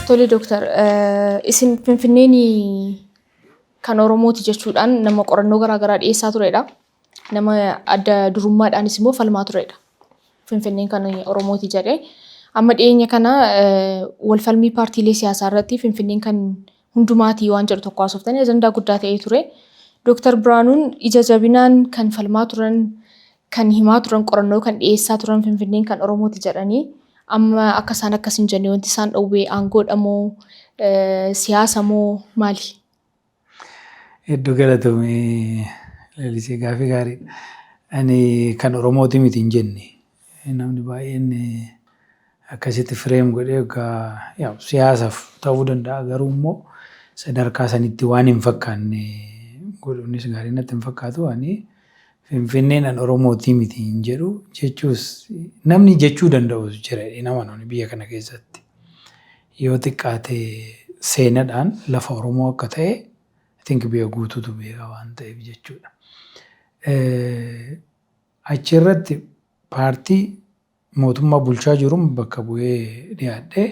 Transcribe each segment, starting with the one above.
Tole dooktar, isin Finfinneen kan Oromooti jechuudhaan nama qorannoo garaagaraa dhiyeessaa turedha. Nama adda durummaadhaanis immoo falmaa turedha. Finfinneen kan Oromooti jedhee. Amma dhiyeenya kana walfalmii paartiilee siyaasaa irratti Finfinneen kan hundumaatii waan jedhu tokko haasoftanii ajandaa guddaa ta'ee ture. Dooktar Biraanuun ija jabinaan kan falmaa turan, kan himaa turan, qorannoo kan dhiyeessaa turan Finfinneen kan Oromooti jedhanii amma akka isaan akkas hin jenne wanti isaan dhowwee aangoodha moo siyaasa moo maali? Hedduu galatoomii Lalisee, gaafii gaariidha. Ani kan Oromooti miti hin jenne. Namni baay'een akkasitti frame godhee egaa siyaasaaf ta'uu danda'a, garuu immoo sadarkaa sanitti waan hin fakkaanne godhuunis gaarii natti hin fakkaatu. Ani Finfinneen an Oromootii miti hin jedhu jechuus namni jechuu danda'us jira jedhee nama namni biyya kana keessatti. Yoo xiqqaate seenadhaan lafa Oromoo akka ta'e I think biyya guutuutu beeka waan ta'eef jechuudha. Achirratti paartii mootummaa bulchaa jiruun bakka bu'ee dhiyaadhee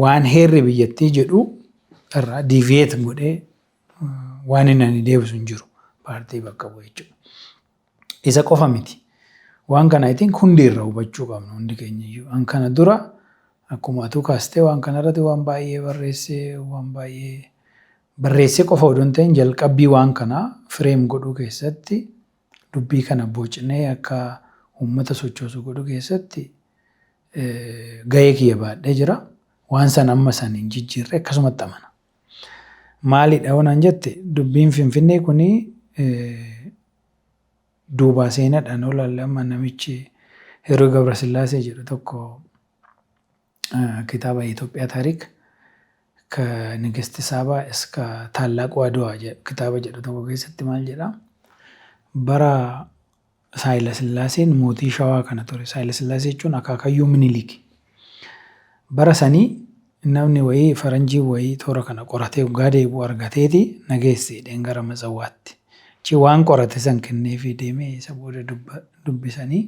waan heerri biyyattii jedhu irraa deviate godhee waan inni ani deebisu hin jiru paartii bakka bu'ee jechuudha. Isa qofa miti. Waan kana I think hundi irra hubachuu qabna hundi keenya iyyuu. An kana dura akkuma atuu kaastee waan kana irratti waan baay'ee barreessee, waan baay'ee barreessee qofa odoo hin ta'in, jalqabbii waan kanaa frame godhuu keessatti, dubbii kana bocnee akka uummata sochoosu godhuu keessatti gahee kiyya baadhee jira. Waan san amma san hin jijjiirre, akkasumatti amana. Maalidha yoo naan jette, dubbiin Finfinnee kuni duubaa seenadhaan yoo ilaalle, amma namichi Hiruu Gabrasillaasee jedhu tokko kitaaba የኢትዮጵያ ታሪክ ከንግስት ሳባ እስከ ታላቁ አድዋ kitaaba jedhu tokko keessatti maal jedha? Bara Saayila Sillaaseen mootii Shawaa kana ture. Saayila Sillaasee jechuun akaakayyuu Miniliki. Bara sanii namni wayii, faranjiin wayii, toora kana qoratee waggaa deebi'u argateeti nageesse jedheen gara Matsawaatti. Achi waan qorate san kenneefii deemee isa booda dubbisanii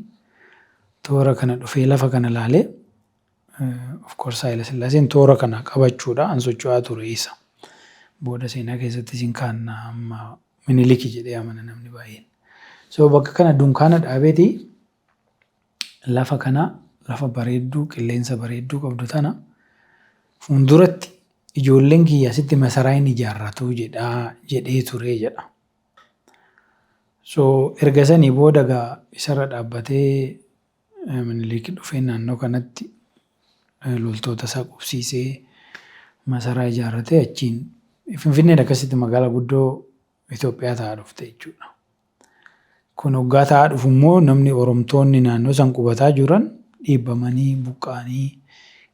toora kana dhufee lafa kana laalee, of course Saayila Sillaaseen toora kana qabachuudha an socho'aa ture isa. Booda seenaa keessatti isin kaanna, amma Miniliki jedhee amana namni baay'een. So bakka kana dunkaana dhaabeeti lafa kana, lafa bareedduu qilleensa bareedduu qabdu tana fuulduratti ijoolleen kiyya asitti masaraa hin ijaarratu jedhaa jedhee ture jedha. So erga sanii booda gaa isarra dhaabbatee Minilik dhufee naannoo kanatti loltoota isaa qubsiisee masaraa ijaarratee achiin Finfinneen akkasitti magaalaa guddoo Itoophiyaa ta'aa dhufte jechuudha. Kun hoggaa ta'aa dhufu immoo namni Oromtoonni naannoo san qubataa jiran dhiibbamanii buqqa'anii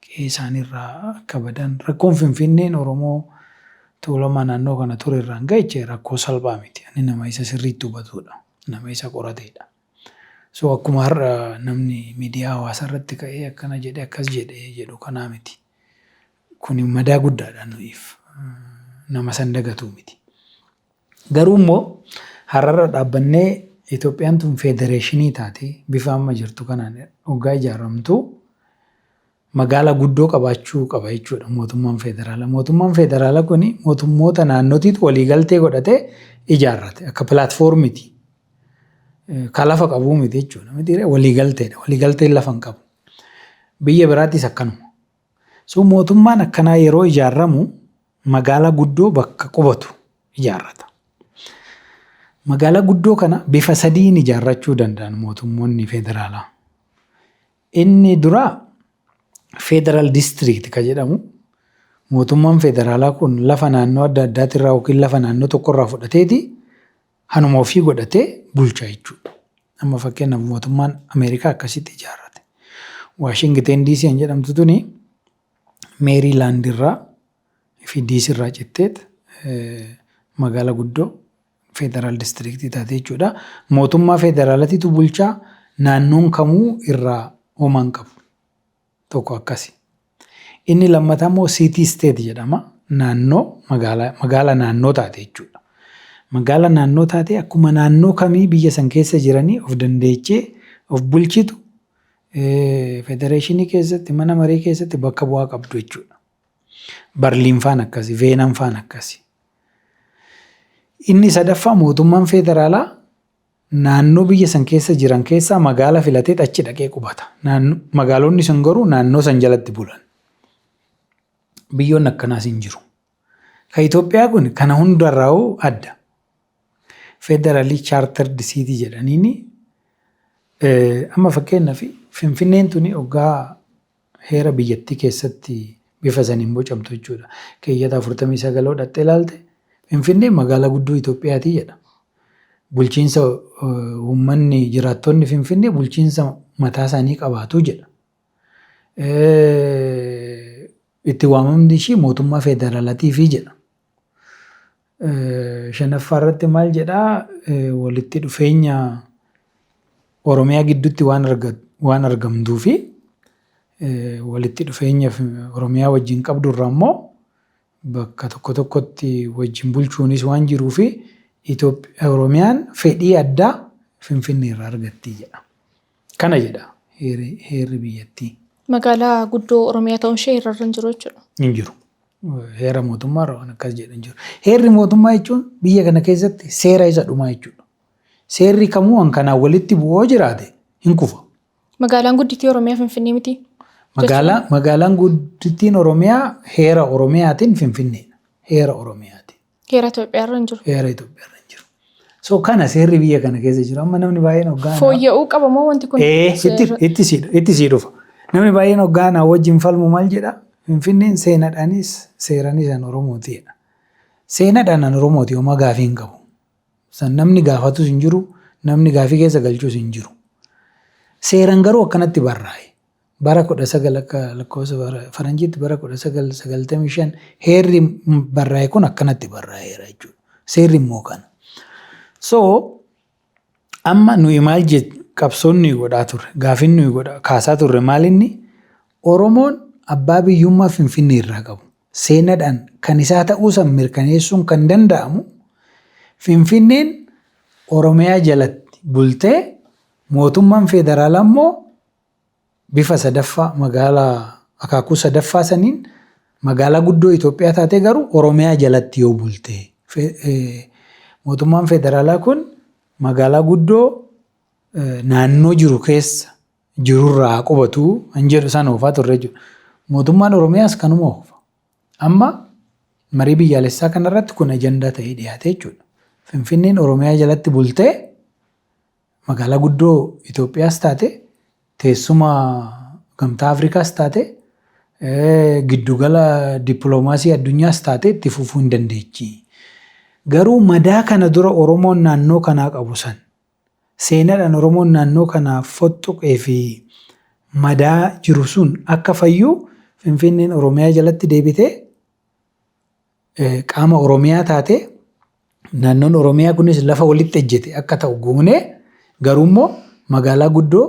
qe'ee isaaniirraa akka badan, rakkoon Finfinneen Oromoo Tuulamaa naannoo kana ture irraan gaheche rakkoo salphaa miti. Ani nama isa sirriitti hubatudha. Nama isa qoratedha. So akkuma har'a namni miidiyaa hawaasaa irratti ka'ee akkana jedhe, akkas jedhe jedhu kanaa miti. Kuni madaa guddaadha nuyiif. Nama san dagatuu miti. Garuu immoo har'arra dhaabbannee Itoophiyaan tun federeeshinii taate bifa amma jirtu kanaan hoggaa ijaaramtu magaalaa guddoo qabaachuu qaba jechuudha mootummaan federaalaa. Mootummaan federaalaa kun mootummoota naannootiitu waliigaltee godhatee ijaarrate, akka platformiiti. Ka lafa qabuu miti jechuudha. Miti waliigalteedha. Waliigalteen lafa hin qabu. Biyya biraattis akkanuma. So mootummaan akkanaa yeroo ijaaramu magaalaa guddoo bakka qubatu ijaarrata. Magaalaa guddoo kana bifa sadiin ijaarrachuu danda'an mootummoonni federaalaa. Inni duraa federal district ka jedhamu, mootummaan federaalaa kun lafa naannoo adda addaatirraa yookiin lafa naannoo tokkorraa fudhateeti hanuma ofii godhatee bulcha jechuudha. Amma fakkeenyaaf mootummaan Ameerikaa akkasitti ijaarrate. Waashingteen DC kan jedhamtu tuni Meeriilaand irraa fi DC irraa citteet magaalaa guddoo federal districtii taate jechuudha. Mootummaa federaalaatiitu bulchaa, naannoon kamuu irraa homaa hin qabu. Tokko akkasi. Inni lammataa immoo city state jedhama. Naannoo magaalaa naannoo taate jechuudha. Magaalaa naannoo taate akkuma naannoo kamii biyya san keessa jiranii of dandeechee of bulchitu. Federeeshinii keessatti, mana marii keessatti bakka bu'aa qabdu jechuudha. Barliin faan akkasi, Veenaan faan akkasi. Inni sadaffaa, mootummaan federaalaa naannoo biyya san keessa jiran keessaa magaala filatee achi dhaqee qubata. Magaalonni sun garuu naannoo san jalatti bulan. Biyyoonni akkanaas hin jiru. Ka Itoophiyaa kun kana hundarraa'uu adda. Federally chartered city jedhaniini. Amma fakkeenyaaf, Finfinneen tuni hoggaa heera biyyattii keessatti bifa saniin bocamtu jechuudha. Keeyyata 49 hodhattee ilaalte, Finfinneen magaalaa guddoo Itoophiyaati jedha. Bulchiinsa uummanni, jiraattonni Finfinnee bulchiinsa mataa isaanii qabaatu jedha. Itti waamamni ishii mootummaa federaalaatiifi jedha. Shanaffaa irratti maal jedhaa? Walitti dhufeenya Oromiyaa gidduutti waan argamtuu fi walitti dhufeenya Oromiyaa wajjin qabdu irraa immoo bakka tokko tokkotti wajjin bulchuunis waan jiruu fi Oromiyaan fedhii addaa Finfinnee irraa argatti jedha. Kana jedha heerri biyyattii. Magaalaa guddoo Oromiyaa ta'uun ishee heerarra hin jiru jechuudha. Hin jiru. Heera mootummaa irra waan akkas jedhan jiru. Heerri mootummaa jechuun biyya kana keessatti seera isa dhumaa jechuudha. Seerri kamuu waan kanaan walitti bu'oo jiraate hin kufa. Magaalaan guddittii Oromiyaa Finfinnee miti? Magaalaan guddittiin Oromiyaa heera Oromiyaatiin Finfinneedha. Heera Oromiyaati. Heera Itoophiyaa irra hin jiru. Heera Itoophiyaa irra hin jiru. So kana seerri biyya kana keessa jiru. Amma namni baay'een hoggaa. Fooyya'uu qaba moo wanti kun? Ee, itti sii dhufa. Namni baay'een hoggaa naa wajjin falmu maal jedha? Finfinneen seenaadhaanis seeranis an Oromooti jedha. Seenaadhaan an Oromooti, homaa gaafii hin qabu. San namni gaafatus hin jiru, namni gaafii keessa galchus hin jiru. Seeran garuu akkanatti barraa'e. Bara 19, akka lakkoofsa faranjiitti, bara 1995 heerri barraa'e kun akkanatti barraa'eera jechuudha. Seerri immoo kana. So amma nuyi maal qabsoon nuyi godhaa turre, gaafiin nuyi godhaa kaasaa turre maal inni? Oromoon abbaa biyyummaa Finfinnee irraa qabu. Seenaadhaan kan isaa ta'uu san mirkaneessuun kan danda'amu Finfinneen Oromiyaa jalatti bultee, mootummaan federaalaa immoo bifa sadaffaa, magaalaa akaakuu sadaffaa saniin magaalaa guddoo Itoophiyaa taatee garuu Oromiyaa jalatti yoo bulte, mootummaan federaalaa kun magaalaa guddoo naannoo jiru keessa jirurraa haa qubatu kan jedhu san oofaa turre jechuudha. Mootummaan Oromiyaas kanuma oofa. Amma marii biyyaalessaa kanarratti kun ajandaa ta'ee dhiyaate jechuudha. Finfinneen Oromiyaa jalatti bultee magaalaa guddoo Itoophiyaas taate, teessuma Gamtaa Afrikaas taate, giddugala dippiloomaasii addunyaas taate itti fufuu hin dandeechi. Garuu madaa kana dura Oromoon naannoo kanaa qabu san, seenaadhaan Oromoon naannoo kanaa fottoqee fi madaa jiru sun akka fayyu, Finfinneen Oromiyaa jalatti deebitee qaama Oromiyaa taate, naannoon Oromiyaa kunis lafa walitti ejjete akka ta'u goonee, garuu immoo magaalaa guddoo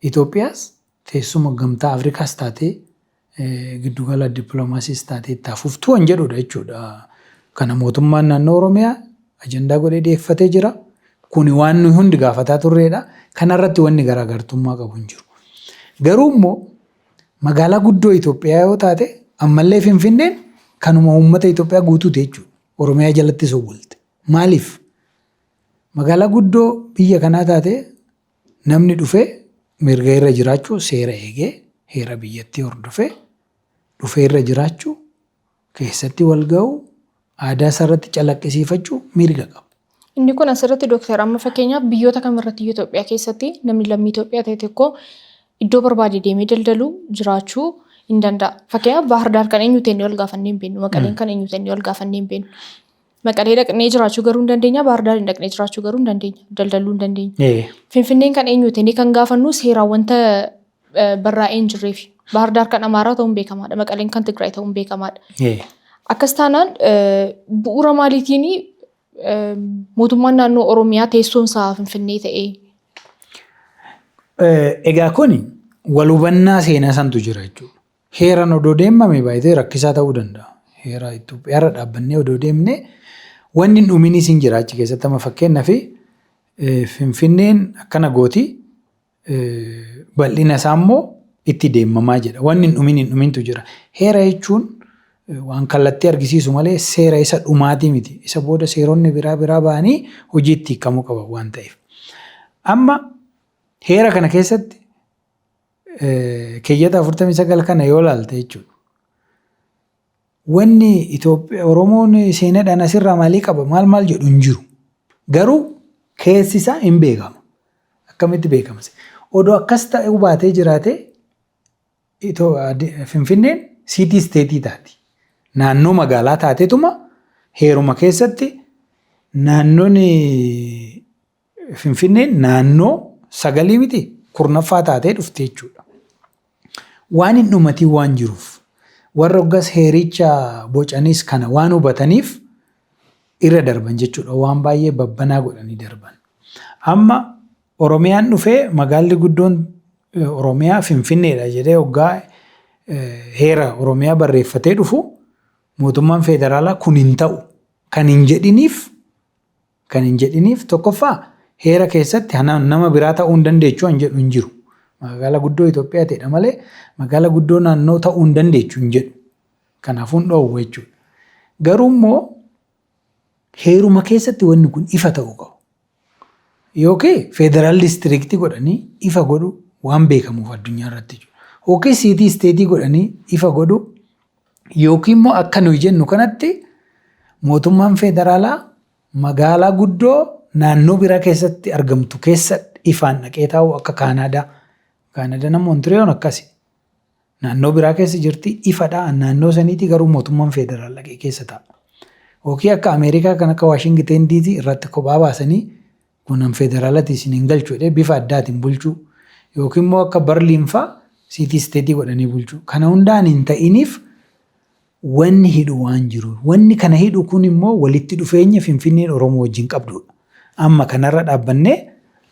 Itoophiyaas, teessuma Gamtaa Afrikaas taatee, giddugala dippiloomaasiis taatee itti fuftuu kan jedhudha jechuudha. Kana mootummaan naannoo Oromiyaa ajandaa godhee dhiyeeffatee jira. Kuni waan nuyi hundi gaafataa turredha. Kanarratti wanni garaagartummaa qabu hin jiru. Garuu immoo magaalaa guddoo Itoophiyaa yoo taate, ammallee Finfinneen kanuma uummata Itoophiyaa guutuuti jechuudha. Oromiyaa jalattis bulte. Maaliif? Magaalaa guddoo biyya kanaa taate, namni dhufee mirga irra jiraachuu, seera eegee, heera biyyattii hordofee dhufee irra jiraachuu, keessatti wal ga'uu, aadaa isaa irratti calaqqisiifachuu mirga qaba. Inni kun asirratti, dooktar, amma fakkeenyaaf biyyoota kamirratti Itoophiyaa keessatti namni lammii Itoophiyaa ta'e tokko iddoo barbaade deemee daldaluu, jiraachuu hin danda'a. Fakkeenyaaf, Baahir kan eenyu ta'e wal gaafannee hin beeknu. Maqaleen kan eenyu ta'e wal gaafannee hin beeknu. Maqalee dhaqnee jiraachuu garuu hin dandeenya. Baahir Daar dhaqnee jiraachuu garuu hin dandeenya. Daldaluu hin dandeenya. Finfinneen kan eenyu ta'e kan gaafannu seeraan wanta barraa'ee hin jirreef. Baahir Daar kan Amaaraa ta'uun beekamaadha. Maqaleen kan Tigraay ta'uun beekamaadha. Akkas taanaan bu'uura maaliitiin mootummaan naannoo Oromiyaa teessoon isaa Finfinnee ta'ee? Egaa kun wal hubannaa seenaa santu jira jechuudha. Heeraan odoo deemame baay'ee rakkisaa ta'uu danda'a. Heera Itoophiyaarra dhaabbannee odoo deemne wanni hin dhuminis hin jira achi keessatti. Amma fakkeenyaaf, Finfinneen akkana gooti. Bal'ina isaa immoo itti deemamaa jedha. Wanni hin dhumin hin dhumintu jira. Heera jechuun waan kallattii argisiisu malee seera isa dhumaatii miti. Isa booda seeronni biraa biraa ba'anii hojiitti hiikamuu qaban waan ta'eef. Amma heera kana keessatti keeyyata 49 kana yoo ilaalte jechuudha. Wanni Itoophiyaa Oromoon seenaadhaan asirraa maalii qaba maal maal jedhu hin jiru. Garuu keessi isaa hin beekama. Akkamitti beekama? Odoo akkas ta'uu baatee jiraate, Finfinneen city state taati. Naannoo magaalaa taateetuma heeruma keessatti naannoon Finfinneen naannoo sagalii miti, 10ffaa taatee dhufte jechuudha. Waan hin dhumatiin waan jiruuf, warra hoggas heericha bocanis kana waan hubataniif irra darban jechuudha. Waan baay'ee babbanaa godhanii darban. Amma Oromiyaan dhufee magaalli guddoon Oromiyaa Finfinneedha jedhee hoggaa heera Oromiyaa barreeffatee dhufu, mootummaan federaalaa kun hin ta'u kan hin jedhiniif, tokkoffaa heera keessatti nama biraa ta'uu hin dandeechu kan jedhu hin jiru. Magaala guddoo Itoophiyaa ta'edha malee magaala guddoo naannoo ta'uu hin dandeechu hin jedhu. Kanaafuu hin dhoowwu jechuudha. Garuu immoo heeruma keessatti wanni kun ifa ta'uu qabu. Yookiin federal district godhanii ifa godhu, waan beekamuuf addunyaa irratti jechuudha. Yookiin city state godhanii ifa godhu, yookiin immoo akka nuyi jennu kanatti mootummaan federaalaa magaalaa guddoo naannoo biraa keessatti argamtu keessa ifaan dhaqee taa'u, akka Kaanaadaa. Kaanaadaan amma Ontiriyoon akkasi. Naannoo biraa keessa jirti, ifadha, naannoo saniiti, garuu mootummaan federaal dhaqee keessa taa'a. Yookiin akka Ameerikaa kan akka Waashingiten DC irratti kophaa baasanii kunan federaalatti isin hin galchu jedhee bifa addaatiin bulchuu, yookiin immoo akka Barliin fa'aa city state godhanii bulchuu. Kana hundaan hin ta'iniif wanni hidhu waan jiru. Wanni kana hidhu kun immoo walitti dhufeenya Finfinneen Oromoo wajjin qabdudha. Amma kanarra dhaabbannee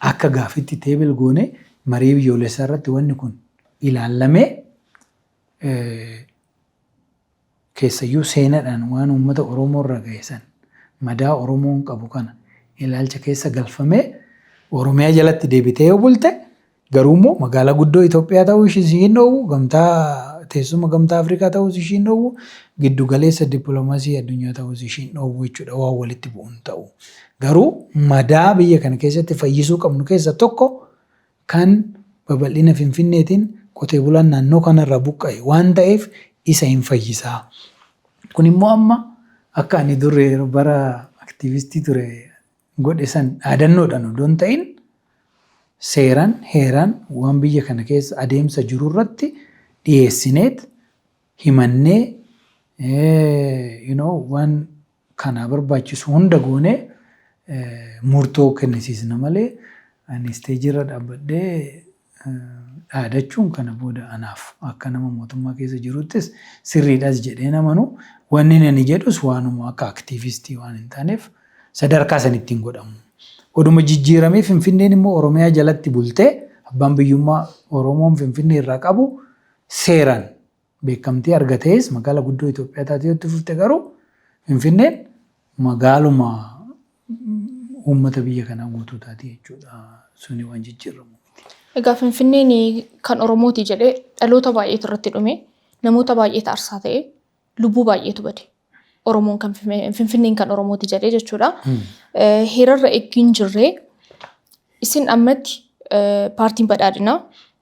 akka gaafitti table goone marii biyyoolessaa irratti wanni kun ilaallamee, keessayyuu seenaadhaan waan uummata Oromoo irra ga'e san, madaa Oromoon qabu kana ilaalcha keessa galfamee, Oromiyaa jalatti deebitee yoo bulte, garuu immoo magaalaa guddoo Itoophiyaa ta'uu ishii hin dhoowwu, gamtaa teessuma Gamtaa Afrikaa ta'uus ishii hin dhoowwu, giddu galeessa dippiloomaasii addunyaa ta'uus ishii hin dhoowwu jechuudha, waan walitti bu'uun ta'u. Garuu madaa biyya kana keessatti fayyisuu qabnu keessa tokko kan babal'ina Finfinneetiin qotee bulaan naannoo kanarraa buqqa'e waan ta'eef isa hin fayyisaa. Kun immoo amma akka ani durre bara aktiivistii ture godhe san dhaadannoodhaan odoo hin ta'in, seeraan heeraan waan biyya kana keessa adeemsa jiru irratti dhiyeessineet himannee, waan kana barbaachisu hunda goonee murtoo kennisiisna malee, ani stage irra dhaabbadhee dhaadachuun kana booda anaaf akka nama mootummaa keessa jiruttis sirriidhas jedhee namanu. Wanni ani jedhus waanuma akka aktiivistii waan hin taaneef sadarkaa san ittiin godhamu. Oduma jijjiiramee Finfinneen immoo Oromiyaa jalatti bultee, abbaan biyyummaa Oromoon Finfinnee irraa qabu seeraan beekamtii argatees magaalaa guddoo Itoophiyaa taatee itti fufte, garuu Finfinneen magaaluma uummata biyya kanaa guutuu taati jechuudha. Suni waan jijjiiramu miti. Egaa Finfinneen kan Oromooti jedhee dhaloota baay'eetu irratti dhume, namoota baay'eetu aarsaa ta'e, lubbuu baay'eetu bade. Oromoon kan Finfinneen kan Oromooti jedhee jechuudha. Heerarra eeggi hin jirree, isin ammatti paartiin badhaadhinaa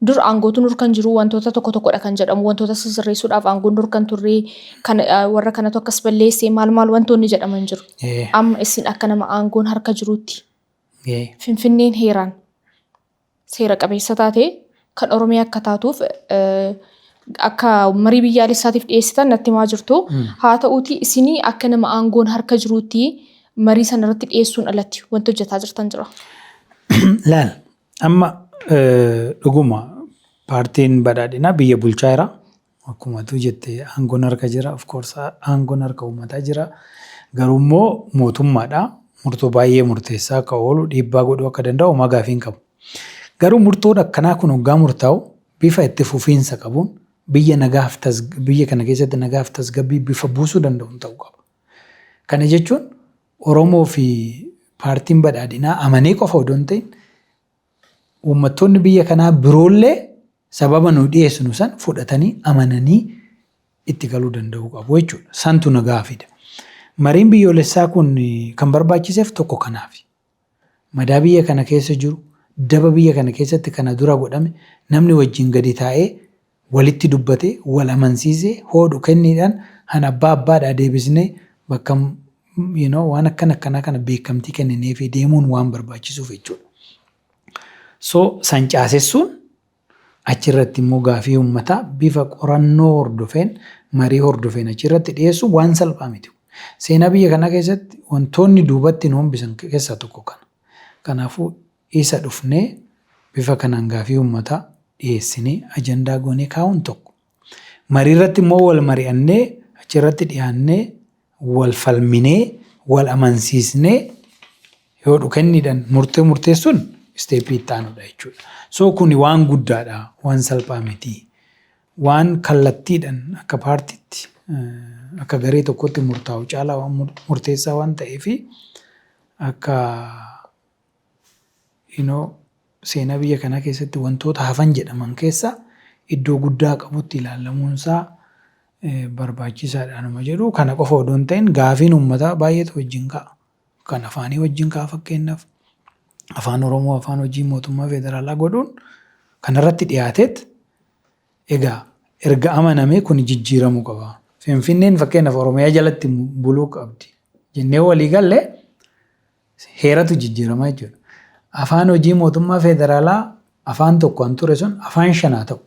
dur aangootu nur kan jiru wantoota tokko tokkodha kan jedhamu, wantoota sirreessuudhaaf aangoon dur kan turre kan warra kanatu akkas balleessee maal maal wantoonni jedhaman jiru. Amma isin akka nama aangoon harka jirutti Finfinneen heeraan seera qabeessa taate kan Oromiyaa akka taatuuf akka marii biyyaalessaatiif dhiyeessitan natti himaa jirtu. Haa ta'uuti, isinii akka nama aangoon harka jiruutti marii sana irratti dhiyeessuun alatti wanti hojjetaa jirtan jira? Laal, amma dhuguma paartiin badhaadhinaa biyya bulchaa jira. Akkuma tu jette aangoon harka jira. Of course, aangoon harka uummataa jira. Garuu immoo mootummaadha. Murtoo baay'ee murteessaa akka oolu, dhiibbaa godhuu akka danda'u homaa gaafii hin qabu. Garuu murtoon akkanaa kun hoggaa murtaa'u bifa itti fufiinsa qabuun biyya kana keessatti nagaaf tasgabbii bifa buusuu danda'uun ta'uu qaba. Kana jechuun Oromoo fi paartiin badhaadhinaa amanee qofa odoo hin ta'in, uummattoonni biyya kanaa biroollee Sababa nu dhiyeessinu san fudhatanii amananii itti galuu danda'uu qabu jechuudha. Santu nagaa fida. Mariin biyyoolessaa kun kan barbaachiseef tokko kanaafi. Madaa biyya kana keessa jiru, daba biyya kana keessatti kana dura godhame, namni wajjin gadi taa'ee walitti dubbatee, wal amansiisee, hoodhu kenniidhaan han abbaa abbaadhaa deebisnee bakka waan akkana akkanaa kana beekamtii kennineefii deemuun waan barbaachisuuf jechuudha. So san caasessuun, achirratti immoo gaafii uummataa bifa qorannoo hordofeen, marii hordofeen achirratti dhiyeessuun waan salphaa miti. Seenaa biyya kanaa keessatti wantoonni duubatti nu hambisan keessaa tokko kana. Kanaafuu isa dhufnee bifa kanaan gaafii uummataa dhiyeessinee ajandaa goonee kaa'uun tokko. Marii irratti immoo wal mari'annee, achirratti dhiyaannee, wal falminee, wal amansiisnee, yoo kenniidhaan murtee murteessuun step itti aanudha jechuudha. So kuni waan guddaadha, waan salphaa miti. Waan kallattiidhaan akka paartiitti, akka garee tokkotti murtaa'u caalaa waan murteessaa waan ta'eefi, akka seenaa biyya kanaa keessatti wantoota hafan jedhaman keessa iddoo guddaa qabutti ilaalamuunsaa barbaachisaadha nama jedhu. Kana qofa odoo hin ta'in, gaafiin uummataa baay'eetu wajjin ka'a. Kan afaanii wajjin ka'a. Fakkeenyaaf, Afaan Oromoo afaan hojii mootummaa federaalaa godhuun kanarratti dhiyaateet, egaa erga amanamee kun jijjiiramuu qaba. Finfinneen fakkeenyaaf Oromiyaa jalatti buluu qabdi jennee walii gallee, heeratu jijjiiramaa jechuudha. Afaan hojii mootummaa federaalaa afaan tokko kan ture sun afaan shanaa ta'u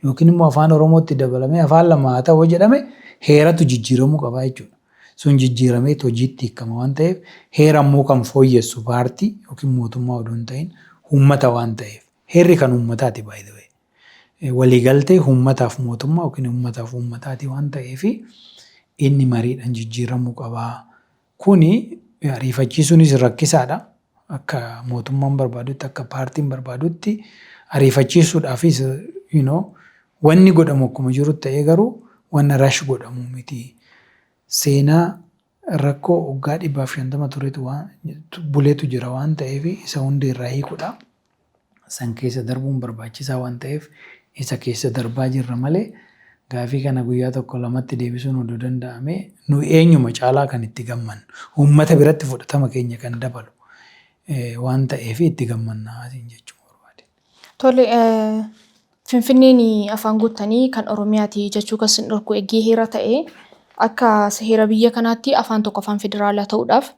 yookiin immoo Afaan Oromootti dabalamee afaan lama haa ta'u jedhame, heeratu jijjiiramuu qaba jechuudha. Sun jijjiiramee hojiitti hiikama waan ta'eef, heera immoo kan fooyyessu paartii yookiin mootummaa odoo hin ta'in uummata waan ta'eef, heerri kan uummataati, by the way. Waliigaltee uummataaf mootummaa yookiin uummataaf uummataati waan ta'eef, inni mariidhaan jijjiiramuu qaba. Kuni ariifachiisuunis rakkisaadha. Akka mootummaan barbaadutti, akka paartiin barbaadutti ariifachiisuudhaafis wanni godhamu akkuma jiru ta'ee, garuu wanna rush godhamu miti. Seenaa rakkoo waggaa 150 turetu waan buleetu jira waan ta'eef, isa hundi irraa hiikuudha. San keessa darbuun barbaachisaa waan ta'eef isa keessa darbaa jirra malee, gaafii kana guyyaa tokko lamatti deebisuun odoo danda'ame, nu eenyuma caalaa kan itti gammannu, uummata biratti fudhatama keenya kan dabalu waan ta'eef itti gammannaa asiin jechuu barbaade. Tole, Finfinneen afaan guuttanii kan Oromiyaati jechuu kan sin dhorku eegee heera ta'ee, akka heera biyya kanaatti afaan tokko afaan federaalaa ta'uudhaaf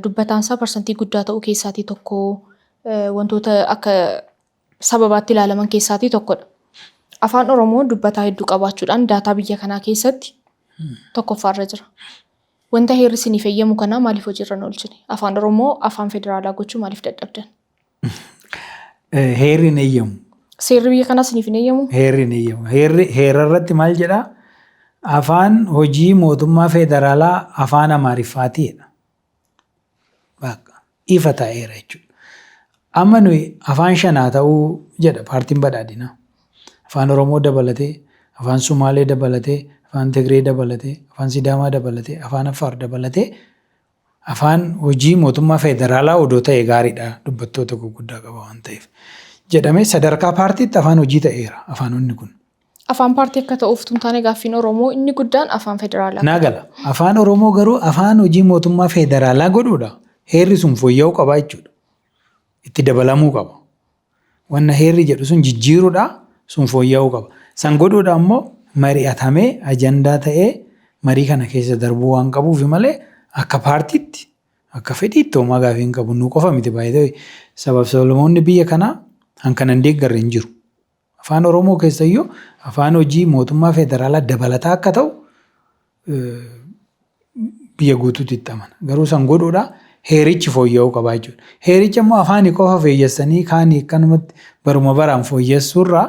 dubbataansaa parsantii guddaa ta'uu keessaatii tokko, wantoota akka sababaatti ilaalaman keessaatii tokkodha. Afaan Oromoo dubbataa hedduu qabaachuudhaan daataa biyya kanaa keessatti tokkoffaarra jira. Wanta heerri isiniif eeyyamu kanaa maaliif hojiirra hin oolchine? Afaan Oromoo afaan federaalaa gochuu maaliif dadhabdan? Heerri hin eeyyamu. Seerri biyya kanaa isiniif hin eeyyamu? Heerri hin eeyyamu. Heerri heera irratti maal jedhaa? Afaan hojii mootummaa federaalaa Afaan Amaariffaatiidha. Bakka ifa ta'eera jechuudha. Amma nuyi afaan shanaa ta'uu jedha paartiin badhaadhinaa. Afaan Oromoo dabalatee, Afaan Sumaalee dabalatee, Afaan Tigree dabalatee, Afaan Sidaamaa dabalatee, Afaan Affaar dabalatee afaan hojii mootummaa federaalaa odoo ta'e gaariidha, dubbattoota gurguddaa qaba waan ta'eef jedhamee sadarkaa paartiitti afaan hojii ta'eera afaanonni kun. Afaan paartii akka ta'uuf tun taane, gaaffiin Oromoo inni guddaan afaan federaalaa. Naa gala. Afaan Oromoo garuu afaan hojii mootummaa federaalaa godhuudha. Heerri sun fooyya'uu qaba jechuudha. Itti dabalamuu qaba. Wanna heerri jedhu sun jijjiiruudha, sun fooyya'uu qaba. San godhuudha immoo mari'atamee ajandaa ta'ee marii kana keessa darbuu waan qabuufi malee, akka paartiitti, akka fedhiitti homaa gaafii hin qabu. Nu qofa miti, baay'ee sabab sablammoonni biyya kanaa hankanan hin deeggarre hin jiru. Afaan Oromoo keessayyuu afaan hojii mootummaa federaalaa dabalataa akka ta'u biyya guutuutti itti amana. Garuu san godhuudha heerichi fooyya'uu qabaa jechuudha. Heericha immoo afaanii qofa fooyyessanii kaanii akkanumatti baruma baraan fooyyessuurraa,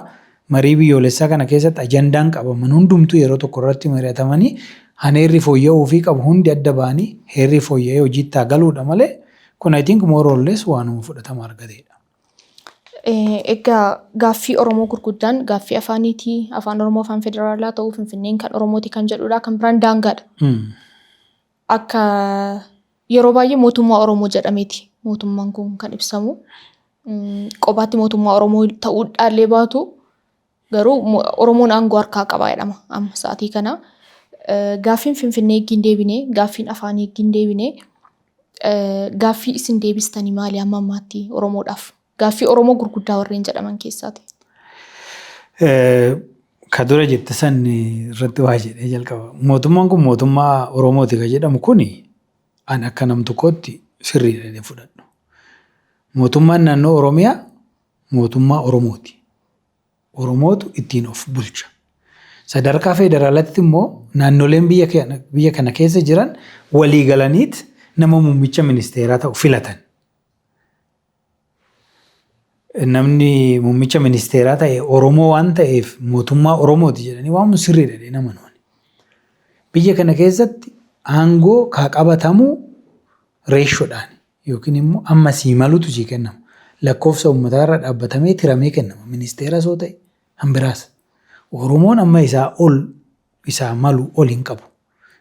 marii biyyoolessaa kana keessatti ajandaan qabaman hundumtuu yeroo tokko irratti mari'atamanii, heerri fooyya'uu fi qabu hundi adda ba'anii heerri fooyya'ee hojiitti haa galuudha malee, kun I think more or less waanuma fudhatama argateedha. Egaa gaaffii Oromoo gurguddaan gaaffii afaaniitii, Afaan Oromoo afaan federaalaa ta'uu, Finfinneen kan Oromooti kan jedhudha. Kan biraan daangaadha. Akka yeroo baay'ee mootummaa Oromoo jedhameeti mootummaan kun kan ibsamu. Kophaatti mootummaa Oromoo ta'uudhaallee baatu Garuu Oromoon aangoo harkaa qaba jedhama amma sa'aatii kana. Gaaffiin Finfinnee eeggi hin deebine, gaaffiin afaanii eeggi hin deebine, gaaffii isin deebistanii maali amma ammaatti Oromoodhaaf? Gaaffii Oromoo gurguddaa warreen jedhaman keessaati. Ka dura jette san irratti waa jedhee jalqaba. Mootummaan kun mootummaa Oromooti ka jedhamu kuni an akka nam tokkootti sirriidha jedhee fudhadhu. Mootummaan naannoo Oromiyaa mootummaa Oromooti. Oromootu ittiin of bulcha. Sadarkaa federaalaatti immoo naannoleen biyya kana keessa jiran walii galaniit nama muummicha ministeeraa ta'u filatan. Namni muummicha ministeeraa ta'e Oromoo waan ta'eef mootummaa Oromooti jedhanii waamuun sirriidha jedhee nama nuuni. Biyya kana keessatti aangoo kaa qabatamu reeshoodhaan yookiin immoo amma sii malutu sii kennama. Lakkoofsa uummataa irra dhaabbatamee tiramee kennama. Ministeeras yoo ta'e hanbiraas. Oromoon amma isaa ol isaa malu ol hin qabu.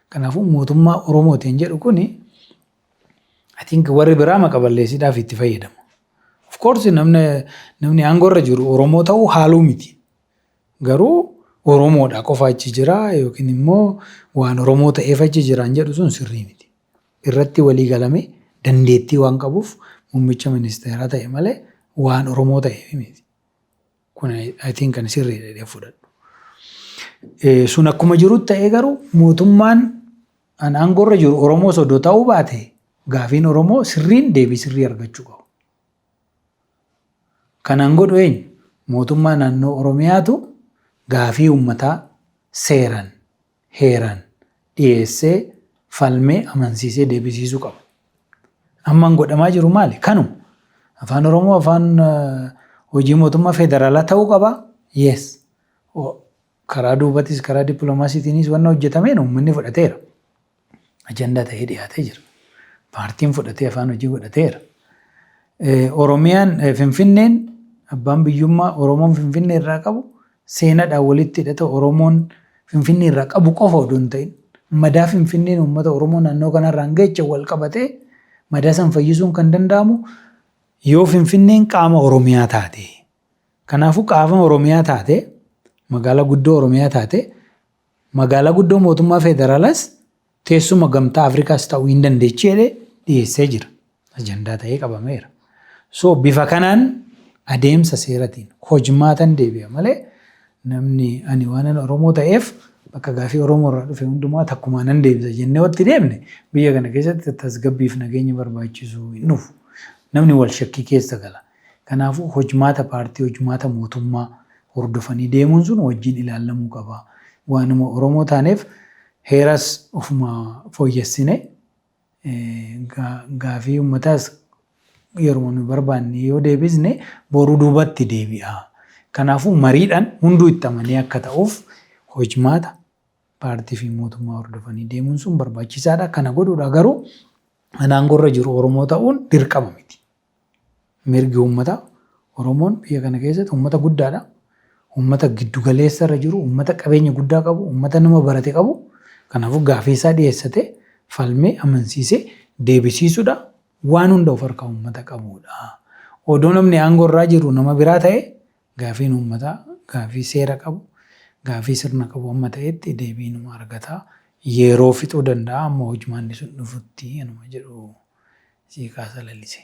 Kanaafuu mootummaa Oromootiin jedhu kuni, I think, warri biraa maqa balleessiidhaaf itti fayyadamu. Of course, namni aangoo irra jiru Oromoo ta'uu haaluu miti. Garuu Oromoodha qofa achi jira yookiin immoo waan Oromoo ta'eef achi jiraan jedhu sun sirrii miti. Irratti walii galame dandeettii waan qabuuf muummicha ministeeraa ta'e malee waan Oromoo ta'eef miti. Kun, I think, kan sirriidha jedhee fudhadhu. Sun akkuma jirutti ta'ee, garuu mootummaan an aangoo irra jiru Oromoo osoo ta'uu baate gaafiin Oromoo sirriin deebii sirrii argachuu qabu. Kanaan godhu eenyu? Mootummaa naannoo Oromiyaatu gaafii uummataa seeran, heeran dhiyeessee, falmee, amansiisee deebisiisuu qaba. Ammaan godhamaa jiru maali? Kanuma. Afaan Oromoo afaan hojii mootummaa federaalaa ta'uu qaba? Yes. Karaa duubatis karaa dippiloomaasiitiinis wanna hojjetameen uummanni fudhateera. Ajandaa ta'ee dhiyaatee jira. Paartiin fudhatee afaan hojii godhateera. Oromiyaan, Finfinneen, abbaan biyyummaa Oromoon Finfinnee irraa qabu seenaadhaan walitti hidhata Oromoon Finfinnee irraa qabu qofa odoo hin ta'in, madaa Finfinneen uummata Oromoo naannoo kanarraan geecha wal qabatee, madaa san fayyisuun kan danda'amu yoo Finfinneen qaama Oromiyaa taate. Kanaafuu qaama Oromiyaa taate, magaalaa guddoo Oromiyaa taate, magaalaa guddoo mootummaa federaalaas, teessuma Gamtaa Afrikaas ta'uu hin dandeechi jedhee dhiyeessee jira. Ajandaa ta'ee qabameera. So bifa kanaan adeemsa seeratiin hojmaatan deebi'a malee namni ani waan Oromoo ta'eef bakka gaafii Oromoo irraa dhufe hundumaa takkumaa nan deebisa jennee watti deemne, biyya kana keessatti tasgabbiif nageenya barbaachisu hin dhufu. Namni wal shakkii keessa gala. Kanaafuu hojmaata paartii, hojmaata mootummaa hordofanii deemuun sun wajjin ilaalamuu qaba. Waanuma Oromoo taaneef heeras ofuma fooyyessine, gaafii uummataas yeroo nu barbaanne yoo deebisne boruu duubatti deebi'a. Kanaafuu mariidhaan hunduu itti amanee akka ta'uuf hojmaata paartii fi mootummaa hordofanii deemuun sun barbaachisaadha. Kana godhuudha garuu kan aangoo irra jiru Oromoo ta'uun dirqama miti. Mirgi uummataa, Oromoon biyya kana keessatti uummata guddaadha. Uummata giddu galeessa irra jiru, uummata qabeenya guddaa qabu, uummata nama barate qabu. Kanaafuu gaafii isaa dhiyeessatee, falmee, amansiisee deebisiisuudha. Waan hunda of harkaa uummata qabudha. Odoo namni aangoo irraa jiru nama biraa ta'e, gaafiin uummataa gaafii seera qabu, gaafii sirna qabu amma ta'etti deebii numa argata. Yeroo fixuu danda'a amma hojmaanni sun dhufutti anuma jedhu sii kaasa lalise.